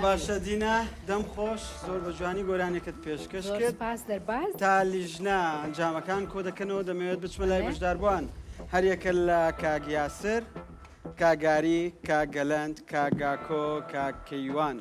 باشە دینا دەم خۆش زۆر بە جوانی گۆرانیەکەت پێشکەش زۆر کرد سپاس دەرباز. تا لیژنە ئەنجامەکان کۆ دەکەنەوە دەمەوێت بچمە لای بەڵێ. بەشداربووان هەریەکە لە کاک یاسر کاک گاری کاک گەلەند کاک گاکۆ کاک کەیوان.